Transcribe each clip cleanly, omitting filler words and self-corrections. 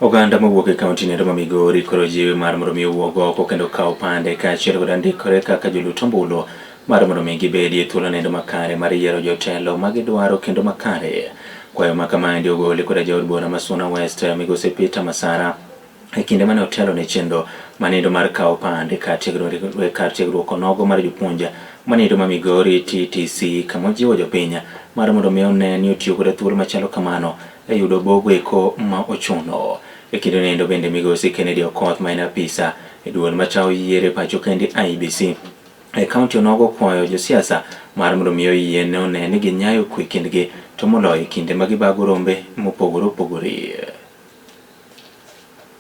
Oganda mawuok e kaunti nendo ma Migori koro jiwi mar mondo mi owuog oko kendo kaw pande kaachiel kod ndikore kaka jolut ombulu mar mondo mi gibedie e thuolo nendo makare mar yiero jotelo ma gidwaro kendo makare. Kwayo ma kamaendi ogoli koda jaod bura ma Suna West migosi Peter Masara e kinde mane otelo ne chenro manindo mar kawo pande kar tiegruok onogo mar jopuonj manindo ma Migori TTC kama ojiwo jopiny mar mondo mi one ni otiyo koda thuolo machalo kamano e yudo bogo eko ma ochuno. E kinde nendo bende migosi Kennedy Okoth ma en apisa e duol matayo yiero e pacho kendi IEBC e kaunti onogo kwayo josiasa mar mondo mi oyie ne one ni ginyayo kwe kindgi to moloyo e kinde ma gibago rombe mopogore opogore.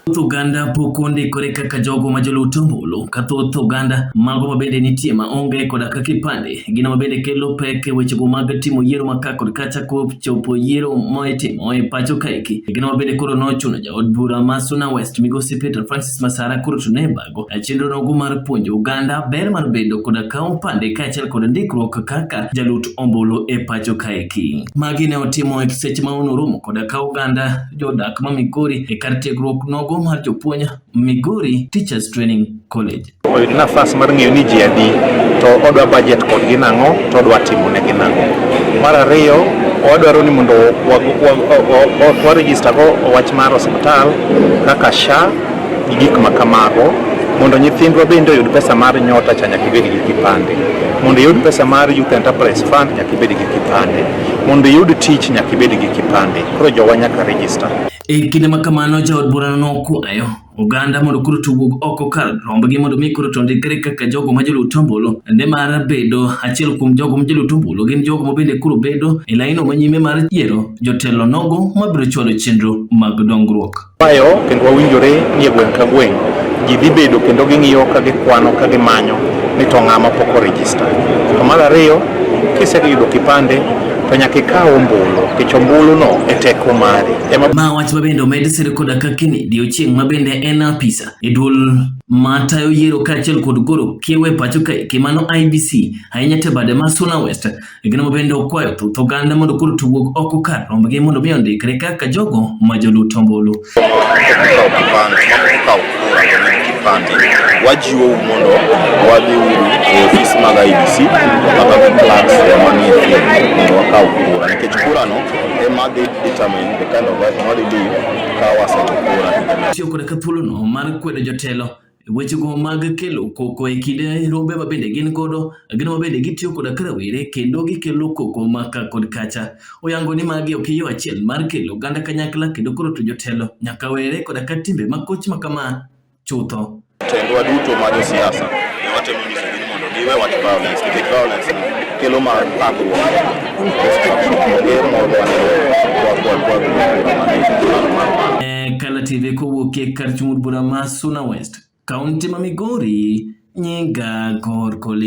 Thoth oganda pok ondikore kaka jogo ma jolut ombulu, ka thoth oganda mago ma bende nitie ma onge koda ka kipande, gino ma bende kelo pek e wechego mag timo yiero ma ka kod kacha kochopo yiero ma itimo e pacho kaeki. Gino ma bende koro nochuno jaod bura ma Suna West migosi Peter Francis Masara koro to ne bago chenro nogo mar puonjo oganda ber mar bedo koda ka opande kaachiel kod ndikruok kaka jalut ombulu e pacho kaeki. Magi ne otimo e seche ma noromo koda ka oganda jodak ma Migori e kar tiegruok nogo mar jopuonj Migori Teachers Training College. Oyud nafas mar ng'eyo ni ji adi to odwa budget kodgi nang'o to odwa timo negi nang'o. Mar ariyo, wadwaro ni mondo wa register go wach mar osiptal kaka SHA gi gik ma kamago mondo nyithindwa bende oyud pesa mar nyota cha nyaka ibed gi kipande. Mondo iyud pesa mar Youth Enterprise Fund nyaka ibed gi kipande. Mondo iyud tich nyaka ibed gi kipande. Koro jowa nyaka register. E kinde ma kamano, jaod burano nokwayo oganda mondo koro to owuog oko kar rombgi mondo mi koro to ondikre kaka jogo ma jolut ombulu nimar bedo achiel kuom jogo ma jolut ombulu gin jogo ma bende koro bedo e laino manyime mar yiero jotelo nogo mabiro chwalo chenro mag dongruok. Kwayo kendo wawinjore ni e gweng' ka gweng' ji dhi bedo kendo ging'iyo ka gikwano ka gimanyo ni to ng'ama pok orejista. To mar ariyo, kiseyudo kipande to nyaka ikaw ombulu nikech ombulu no e teko mari. Ema Ma wach ma bende omed sir koda ka Kennedy Ochieng' ma bende en apisa e duol matayo yiero kaachiel kod goro kiewo e pacho kaeki mano IEBC ahinya to e bade ma Suna West. Gino ma bende okwayo thoth oganda mondo koro to wuog oko kar rombgi mondo mi ondikre kaka jogo ma jolut ombulu. Wajiwou mondo wadhi uru e ofis mag IEBC kata gi clerks manie field mondo wakaw kura nikech kura no ema dhi determine the kind of life ma wadhi live ka wasego kura. Tiyo koda ka thuolono mar kwedo jotelo Wechego mag kelo koko e kinde rombe ma bende gin godo, gin ma bende gitiyo koda ka rawere kendo gikelo koko ma ka kod kacha. Oyango ni magi ok yo achiel mar kelo oganda kanyakla kendo koro to jotelo nyaka were koda ka timbe makoch ma kama chutho. Tendwa duto ma josiasa ne watemo nyisogi ni mondo giwe wach violence nikech violence ni kelo mar thagruok, destruction, onge mor mane Kala TV kowuok e kar chung' od bura ma Suna West, kaunti ma Migori, nyinga Gor Koli.